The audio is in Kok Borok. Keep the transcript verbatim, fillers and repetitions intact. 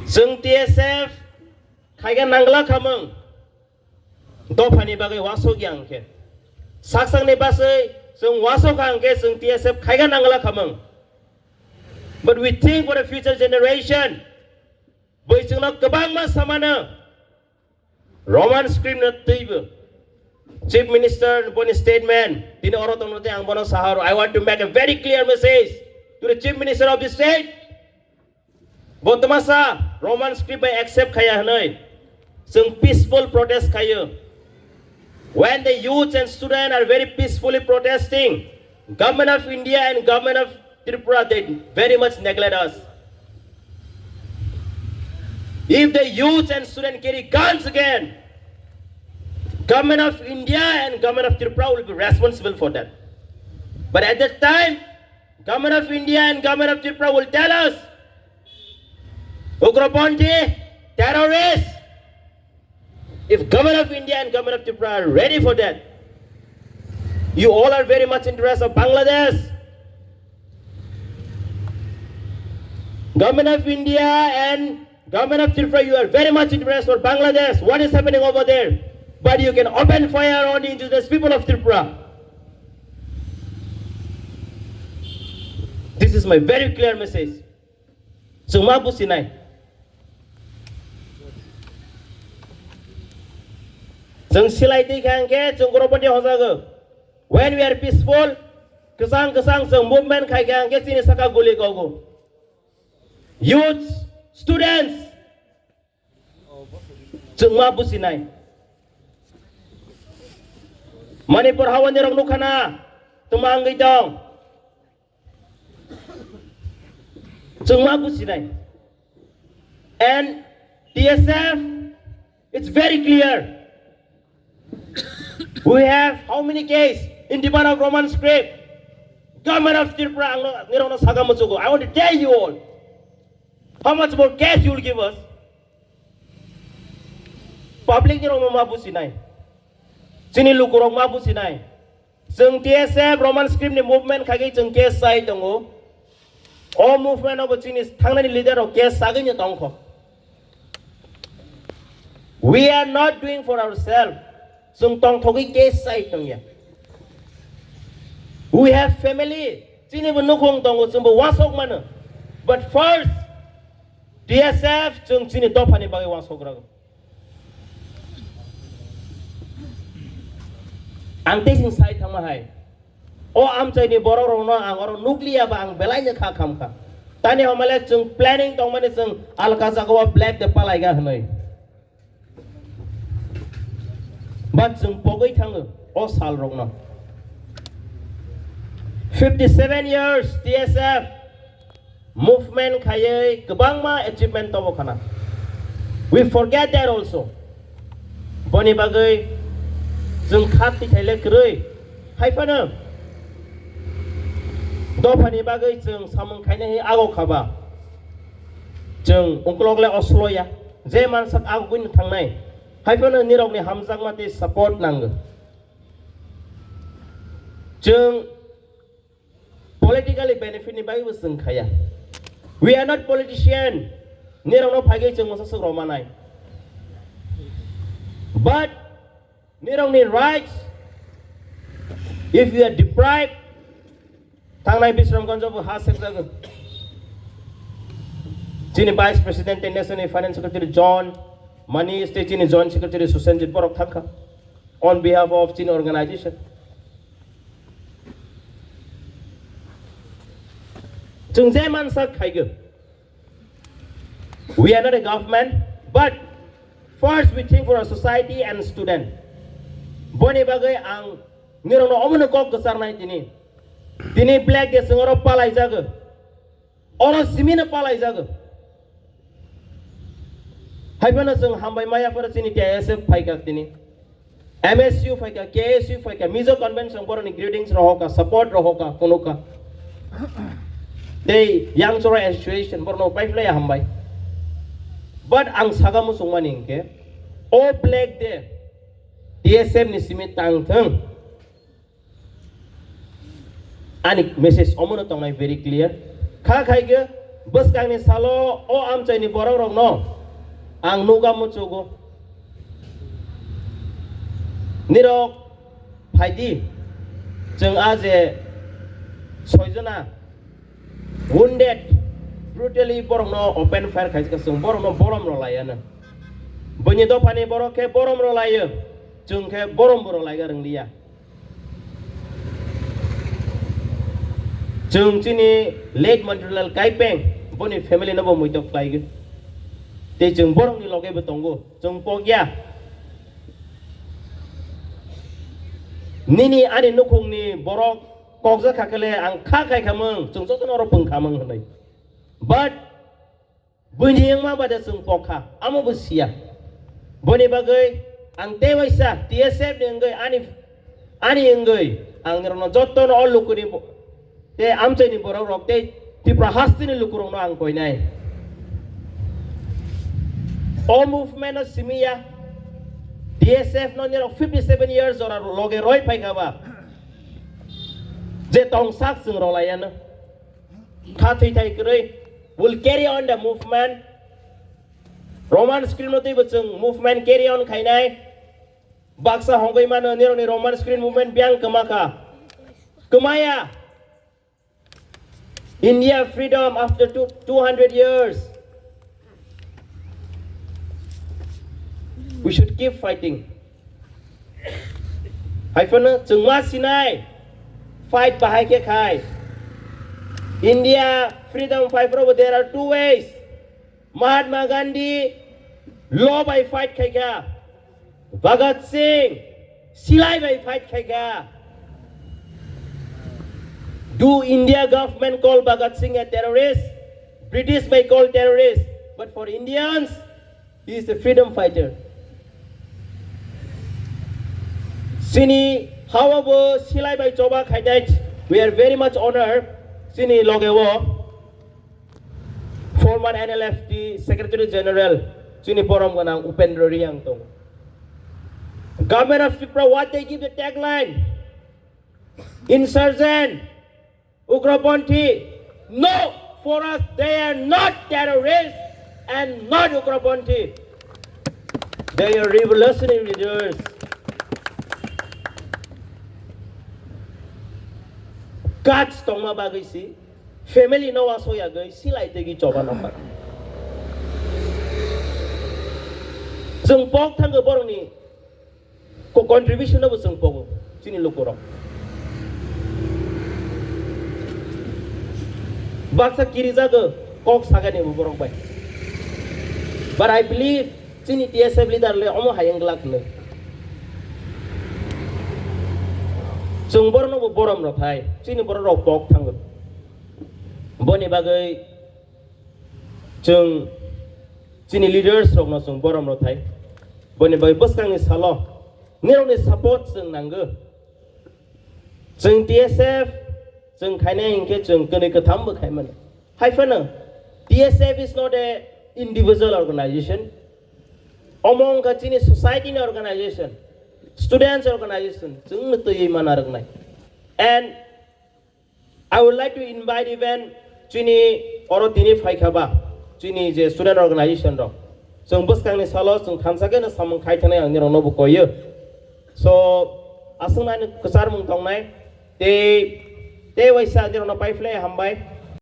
Chwng T S F khaiga nangla khamung dophani bagwi wasok yang khe. Saksakni baswi chwng wasok ang khe chwng T S F khaiga nangla khamung. But we think for the future generation. Bwi chwngno kwbangma samano Roman script no twibo. Chief Minister boni statement tini oro tongno tei ang bono saharo. I want to make a very clear message to the Chief Minister of the state. Bo twmasa Roman script bai accept khaya hwnwi chwng peaceful protest khayo. When the youth and student are very peacefully protesting, Government of India and Government of Tripura, they very much neglect us. If the youth and student carry guns again, Government of India and Government of Tripura will be responsible for that. But at that time, Government of India and Government of Tripura will tell us, "Ugropanthi, terrorist." If Government of India and Government of Tripura are ready for that, you all are very much interested of Bangladesh. Government of India and Government of Tripura, you are very much interested for Bangladesh. What is happening over there? But you can open fire on the indigenous people of Tripura. This is my very clear message. Chwng ma businai. Chwng silai twi kha hwnkhe chwng goropanthi hojago. When we are peaceful, kwchang kwchang chwng movement khai kha hwnkhe chini saka guli kogo. Youths, students, chwng ma businai. Manipur hawanirok nukha na, twma wngwi tong. Chwng ma businai. And T S F, it's very clear. We have how many cases in demand of Roman script? Government of Tripura, ang no, nirok no saga muchugo. I want to tell you all, how much more case you will give us? Public nirok no ma businai. Chini lukurok ma businai. Chwng T S F Roman script ni movement khagwi chwng case chai tongo. O movement o bo chini thangnani leader rok case chagwi no tongkho. We are not doing for ourselves. Chwng tongthogwi case chai tongya. We have family. Chini bo nukhung tongo, chwng bo wasok mano. But first, T S F chwng chini dophani bagwi wasok rago. Ang tei sing sai thangma hai. O amchaini borok rokno ang oro nukliya ba ang belai no kha kham kha. Tani homale chwng planning tongmani chwng alka jagao black de palaiga hwnwi. But chwng pogwi thango o sal rokno. Fifty seven years T S F movement khaiwi kwbangma achievement tobo khana. We forget that also. Boni bagwi chwng khat tithai le kwrwi. Hai phano dophani bagwi chwng samung khaina hi ago khaba. Chwng ungklok le osloya. Je mansak agugwi no thangnai. Hai phano nirokni hamjakma tei support nango. Chwng politically benefit ni bagwi bo chwng khaya. We are not politician. Nirokno phagwi chwng masa swk rwmanai. But nirokni rights, if you are deprived, thangnai Bisramganjo bo ha sekjago. Chini Vice President tei National Finance Secretary John Manish tei chini Joint Secretary Susenjit borok thangkha. On behalf of chini organization. Chwng je mansa khaigo. We are not a government, but first we think for our society and student. Boni bagwi ang nirokno omono kok gwcharnai tini. Tini black day chwng oro palai jago. Oro simi no palai jago. Hai phano chwng hambai maya phano chini T I S F phaikha tini. M S U phaikha, K S U phaikha, Mizo Convention borokni greetings rohokha, support rohokha, phunukha. Tei Yang Chora Association borokno paiphlaiya hambai. But ang saga muchungmani hinkhe, o black day T S F ni simi tangthwng. Ani message omono tongnai very clear. Kha khaikhe Bwskangni salo o amchaini borokrokno ang nukha muchugo. Nirok phaidi, chwng a je soijona wounded, brutally borokno open fire khaijak, chwng borokno borom rwlaiya no. Buini dophani borok khe borom rwlaiyo, chwng khe borom bo rwlaiga rwngliya. Chwng chini late Manjulal Kaipeng boni family no bo muitok khlaigo. Tei chwng borokni loge bo tongo, chwng pokya. Nini ani nukhungni borok kokjak kha khe le ang kha khai khamung, chwng jotono oro pung khamung hwnwi. But buini wngma bade chwng pokha, amo bo siya. Boni bagwi ang tei waisa T S F ni wngwi ani, ani wngwi ang nirokno jotono o lukuni bo-, tei amchaini borok rok tei Tripura hasteni lukurokno ang koinai. O movement no simiya, T S F no nirok fifty seven years jora loge roi phaikha ba, je tongsak chwng rwlaiyano. Kha thwi thai kwrwi. We'll carry on the movement. Roman script no twibo chwng movement carry on khainai. Baksa hongwi mano nirokni Roman script movement biyang kwma kha. Kwmaya. India freedom after two, two hundred years. We should keep fighting. Hai phano chwng ma sinai, fight bahai khe khai. India freedom fight rok there are two ways. Mahatma Gandhi law bai fight khai kha. Bhagat Singh silai bai fight khai kha. Do India government call Bhagat Singh a terrorist? British bai call terrorist. But for Indians, he is a freedom fighter. Chini hawa bo silai bai choba khainai. We are very much honored. Chini loge o former N L F T Secretary General chini borom gwnang Upendra Reang tongo. Government of Tripura, what they give the tagline? Insurgent, Ugrapanthi, no, for us, they are not terrorists and not Ugrapanthi. They are revolutionary leaders. Guts tongma bagwi si, family no wasoyagwi, silai twi choba nokha. Chwng pok thangwi borokni ko contribution no bo chwng pogo chini lukurok. Baksa kirijago kok sagani bo borok bai. But I believe chini T S F leader le omo hai wng glak hwnwi. Chwng borokno bo borom rw thai, chini borok rok pok thango. Boni bagwi chwng chini leaders rokno chwng borom rw thai. Boni bagwi bwskangni salo nirokni support chwng nango. Chwng T S F chwng khainai hinkhe chwng kwnwi kwtham bo khai mano. Hai phano T S F is not a individual organization. Omo wngkha chini society ni organization, students organization, chwngno twiwi mana rwknai. And I would like to invite even chini oro tini phaikha ba, chini je student organization rok. Chwng bwskangni salo chwng thansa khe no samung khai thanai ang nirok no bo koyo. So, aswk nai kwchar mung tongnai, tei, tei waisa nirok no paiphlai hambai.